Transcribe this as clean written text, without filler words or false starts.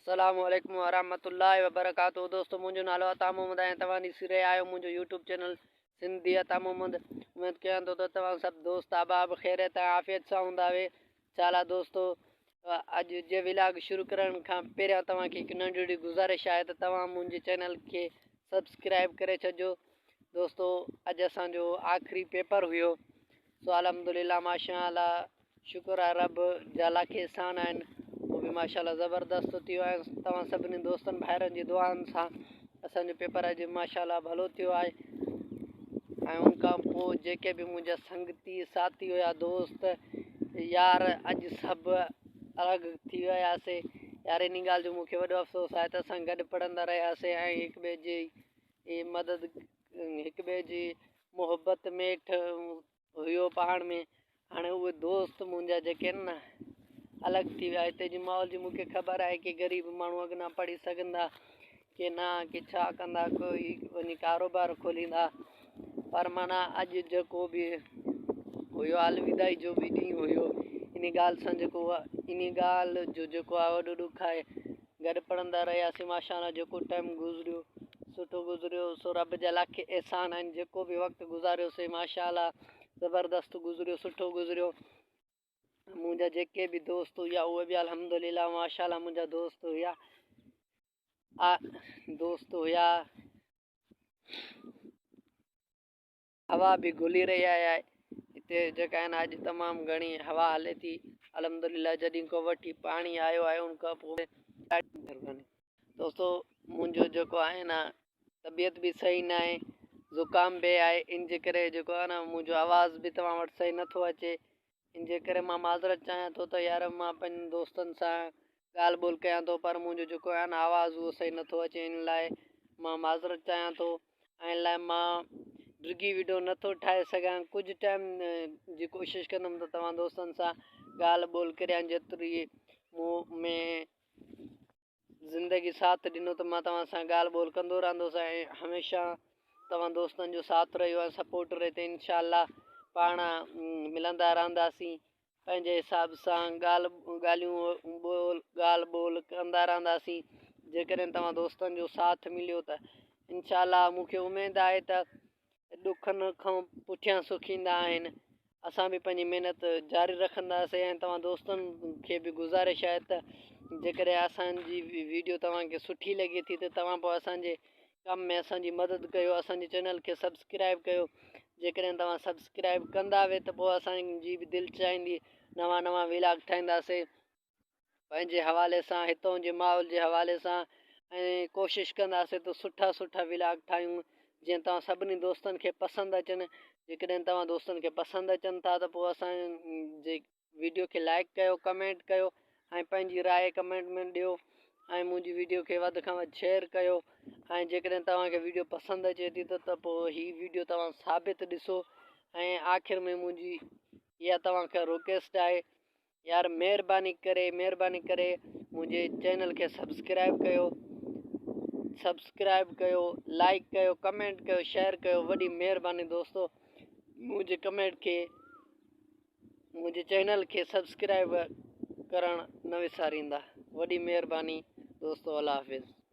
السلام عليڪم ورحمة الله وبرڪاته دوستو منهنجو نالو عطا محمد آهي توهان ڏسي رهيا آهيو منهنجو يوٽيوب چينل سنڌي عطا محمد اميد ڪيان ٿو ته توهان سڀ دوست احباب خيريت ۽ عافيت سان هوندا وي چالا دوستو اڄ جي ولاگ شروع ڪرڻ کان پهريان توهان کي هڪ ننڍڙي گذارش آهي ته توهان منهنجي چينل کي سبسڪرائب ڪري ڇڏجو دوستو اڄ اسان جو آخري پيپر هيو سو الحمدلله ماشاء الله شڪر آ رب جا لک احسان آهن هو به ماشاء الله زبردست ٿيو آهي توهان سڀني دوستن ڀائرن جي دعائن سان اسان جو پيپر اڄ ماشاء الله ڀلو ٿيو آهي ۽ ان کان پوء جيڪي به منهنجا سنگتي ساٿي هيا دوست يار اڄ سڀ الڳ ٿي وياسي يار ان ڳالهه جو مونکي وڏو افسوس آهي ته اسان گڏ پڙهندا رهياسي ۽ هڪ ٻئي جي مدد هڪ ٻئي جي محبت ميٺ هيو پاڻ ۾ هاڻي اهي دوست منهنجا جيڪي آهن نه الڳ ٿي ويا هتي جي ماحول جي مونکي خبر آهي ڪي غريب ماڻهو اڳنا پڙهي سگهندا ڪي نه ڪي ڇا ڪندا ڪوئي وڃي ڪاروبار کوليندا پر معنيٰ اڄ جيڪو به هيو الوداعي جو به ڏينهن هيو ان ڳالهه سان جيڪو ان ڳالهه جو جيڪو آهي وڏو ڏک آهي گڏ پڙهندا رهياسين ماشاء الله جيڪو ٽائيم گذريو سٺو گذريو سو رب جا لک احسان آهن جيڪو به وقت گذاريوسين ماشاء الله زبردست گذريو سٺو گذريو منهنجا جيڪي به دوست هيا اهي به الحمد لله ماشاء الله منهنجا دوست هيا دوست هيا هوا به گهلي رهي آهي هتي جيڪا آهن اڄ تمام گهڻي هوا هلي ٿي الحمدلله جڏهن کان وٺي پاڻي آيو آهي ان کان پوء ڏاڍي مهرباني دوستو منهنجو جيڪو آهي نه طبيعت به صحيح نه آهي زڪام به آهي ان جي ڪري جيڪو آهي نه منهنجو آواز به توهان وٽ صحيح نٿو اچي ان جي ڪري مان معذرت چاهيان ٿو ته يار مان پنهنجن دوستن سان ڳالهه ٻولهه ڪيان ٿو پر منهنجو جيڪو آهي نه آواز اهو صحيح نٿو اچي ان لاء مان معذرت چاهيان ٿو ۽ ان لاء مان ڊگهي ويڊيو نٿو ٺاهي سگهان ڪجهه ٽائيم جي ڪوشش ڪندم ته توهان دوستن سان ڳالهه ٻولهه ڪريان جيتري مون ۾ زندگي ساٿ ڏنو ته مان توهان سان ڳالهه ٻولهه ڪندو رهندس ۽ هميشه توهان دوستن جو ساٿ رهيو ۽ سپورٽ رهي ته انشاء الله پاڻ ملندا رهنداسين پنهنجي حساب سان ڳالهه ڳالهيون ٻول ڳالهه ٻولهه ڪندا رهنداسين جيڪڏهن توهان دوستن جو ساٿ مليو ته انشاء الله مون کي اميد آهي ته ڏکن کان پٺيان سک ايندا آهن اسان به پنهنجي محنت جاري رکنداسين ۽ توهان دوستن کي به گذارش آهي ته جيڪڏهن اسان جي ويڊيو توهان کي سٺي لڳي ٿي ته توهان پوء اسان جي ڪم ۾ اسان جي مدد ڪيو اسان جي چينل کي سبسڪرائب ڪيو جيڪڏهن توهان سبسڪرائب ڪندا وي ته پوء اسان جي به دل چاهيندي نوان نوان ولاگ ٺاهينداسين پنهنجي حوالي سان هتون جي ماحول جي حوالي سان ۽ ڪوشش ڪنداسين ته سٺا سٺا ولاگ ٺاهيون جيئن توهان سڀني دوستن کي پسند اچن جيڪڏهن توهان دوستن کي پسند اچن ٿا ته پوء اسان جي ويڊيو کي لائڪ ڪيو ڪمينٽ ڪيو ۽ پنهنجي راء ڪمينٽ ۾ ڏيو ۽ منهنجي ويڊيو کي وڌ کان وڌ شيئر ڪيو ۽ جيڪڏهن توهان کي ويڊيو پسند اچي ٿي ته پوء هي ويڊيو توهان ثابت ڏسو ۽ آخر ۾ منهنجي اها توهان کان رڪويسٽ آهي يار مهرباني ڪري مهرباني ڪري منهنجي چينل کي سبسڪرائب ڪيو سبسڪرائب ڪيو لائڪ ڪيو ڪمينٽ ڪيو شيئر ڪيو وڏي مهرباني دوستو منهنجي ڪمينٽ کي منهنجي چينل کي سبسڪرائب ڪرڻ نه وساريندا وڏي مهرباني دوستو الله حافظ.